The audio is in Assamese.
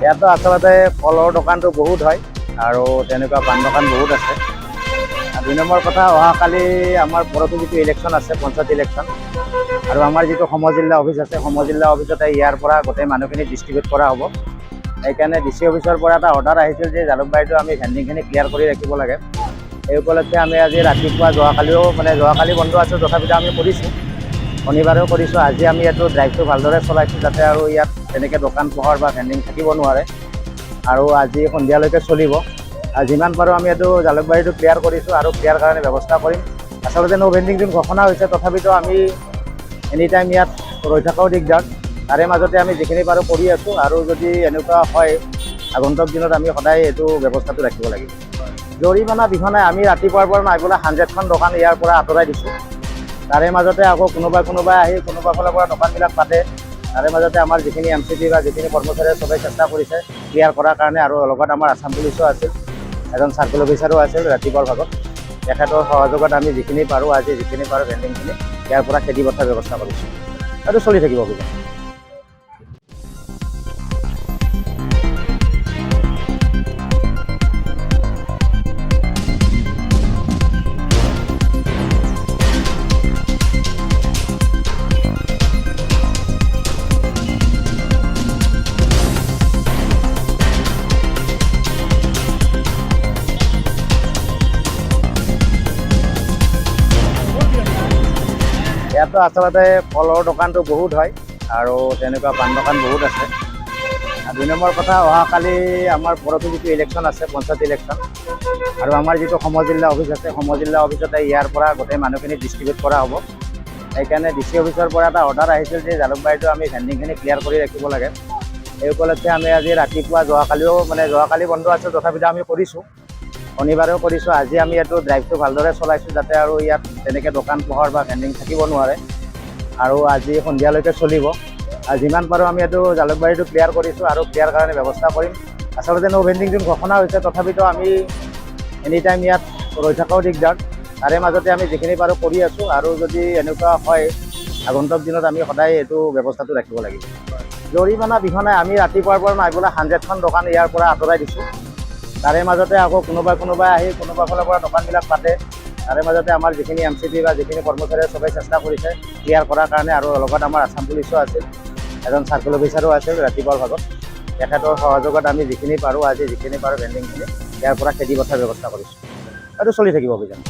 ইয়াতো আচলতে ফলৰ দোকানটো বহুত হয় আৰু তেনেকুৱা পাণ দোকান বহুত আছে। দুই নম্বৰ কথা, অহাকালি আমাৰ পৰহি যিটো ইলেকশ্যন আছে, পঞ্চায়ত ইলেকশ্যন, আৰু আমাৰ যিটো সমজিলা অফিচ আছে, সমজিলা অফিচতে ইয়াৰ পৰা গোটেই মানুহখিনি ডিষ্ট্ৰিবিউট কৰা হ'ব। সেইকাৰণে ডি চি অফিচৰ পৰা এটা অৰ্ডাৰ আহিছিল যে জালুকবাৰীটো আমি ভেণ্ডিংখিনি ক্লিয়াৰ কৰি ৰাখিব লাগে। এই উপলক্ষে আমি আজি ৰাতিপুৱা, যোৱাকালিও, মানে যোৱাকালি বন্ধ আছিল, তথাপিতো আমি কৰিছোঁ, শনিবাৰেও কৰিছোঁ। আজি আমি এইটো ড্ৰাইভটো ভালদৰে চলাইছোঁ, যাতে আৰু ইয়াত তেনেকৈ দোকান পোহাৰ বা ভেণ্ডিং থাকিব নোৱাৰে। আৰু আজি সন্ধিয়ালৈকে চলিব। আৰু যিমান পাৰোঁ আমি এইটো জালুকবাৰীটো ক্লিয়াৰ কৰিছোঁ আৰু ক্লিয়াৰ কাৰণে ব্যৱস্থা কৰিম। আচলতে ন' ভেণ্ডিং যোন ঘোষণা হৈছে, তথাপিতো আমি এনি টাইম ইয়াত ৰৈ থকাও দিগদাৰ। তাৰে মাজতে আমি যিখিনি পাৰোঁ কৰি আছোঁ। আৰু যদি এনেকুৱা হয়, আগন্তুক দিনত আমি সদায় এইটো ব্যৱস্থাটো ৰাখিব লাগিব। জৰিমনা বিষয় নাই। আমি ৰাতিপুৱাৰ পৰা নাই বোলে 100খন দোকান ইয়াৰ পৰা আঁতৰাই দিছোঁ। তাৰে মাজতে আকৌ কোনোবা কোনোবাই আহি কোনোবা ফালৰ পৰা দোকানবিলাক পাতে। তাৰে মাজতে আমাৰ যিখিনি এম চি পি বা যিখিনি কৰ্মচাৰীয়ে, চবেই চেষ্টা কৰিছে ক্লিয়াৰ কৰাৰ কাৰণে। আৰু লগত আমাৰ আছাম পুলিচো আছিল, এজন চাৰ্কেল অফিচাৰো আছিল ৰাতিপুৱাৰ ভাগত। তেখেতৰ সহযোগত আমি যিখিনি পাৰোঁ, আজি যিখিনি পাৰোঁ, ভেণ্ডিংখিনি ইয়াৰ পৰা খেদি পঠোৱাৰ ব্যৱস্থা কৰিছোঁ। এইটো চলি থাকিব অভিযান। ইয়াতো আচলতে ফলৰ দোকানটো বহুত হয় আৰু তেনেকুৱা পাণ দোকান বহুত আছে। দুই নম্বৰ কথা, অহাকালি আমাৰ পৰহি যিটো ইলেকশ্যন আছে, পঞ্চায়ত ইলেকশ্যন, আৰু আমাৰ যিটো সমজিলা অফিচ আছে, সমজিলা অফিচতে ইয়াৰ পৰা গোটেই মানুহখিনি ডিষ্ট্ৰিবিউট কৰা হ'ব। সেইকাৰণে ডি চি অফিচৰ পৰা এটা অৰ্ডাৰ আহিছিল যে জালুকবাৰীটো আমি ভেণ্ডিংখিনি ক্লিয়াৰ কৰি ৰাখিব লাগে। এই উপলক্ষে আমি আজি ৰাতিপুৱা, যোৱাকালিও, মানে যোৱাকালি বন্ধ আছিল, তথাপিতো আমি কৰিছোঁ, শনিবাৰেও কৰিছোঁ। আজি আমি এইটো ড্ৰাইভটো ভালদৰে চলাইছোঁ, যাতে আৰু ইয়াত তেনেকৈ দোকান পোহাৰ বা ভেণ্ডিং থাকিব নোৱাৰে। আৰু আজি সন্ধিয়ালৈকে চলিব। আৰু যিমান পাৰোঁ আমি এইটো জালুকবাৰীটো ক্লিয়াৰ কৰিছোঁ আৰু ক্লিয়াৰ কাৰণে ব্যৱস্থা কৰিম। আচলতে ন' ভেণ্ডিং যোন ঘোষণা হৈছে, তথাপিতো আমি এনি টাইম ইয়াত ৰৈ থকাও দিগদাৰ। তাৰে মাজতে আমি যিখিনি পাৰোঁ কৰি আছোঁ। আৰু যদি এনেকুৱা হয়, আগন্তুক দিনত আমি সদায় এইটো ব্যৱস্থাটো ৰাখিব লাগিব। জৰিমনা বিষয় নাই। আমি ৰাতিপুৱাৰ পৰা নাই বোলে 100খন দোকান ইয়াৰ পৰা আঁতৰাই দিছোঁ। তাৰে মাজতে আকৌ কোনোবা কোনোবাই আহি কোনোবা ফালৰ পৰা দোকানবিলাক পাতে। তাৰে মাজতে আমাৰ যিখিনি এম চি পি বা যিখিনি কৰ্মচাৰীয়ে, চবেই চেষ্টা কৰিছে ক্লিয়াৰ কৰাৰ কাৰণে। আৰু লগত আমাৰ আছাম পুলিচো আছিল, এজন চাৰ্কেল অফিচাৰো আছিল ৰাতিপুৱাৰ ভাগত। তেখেতৰ সহযোগত আমি যিখিনি পাৰোঁ, আজি যিখিনি পাৰোঁ, ভেণ্ডিংখিনি ইয়াৰ পৰা খেদি পঠোৱাৰ ব্যৱস্থা কৰিছোঁ। এইটো চলি থাকিব অভিযান।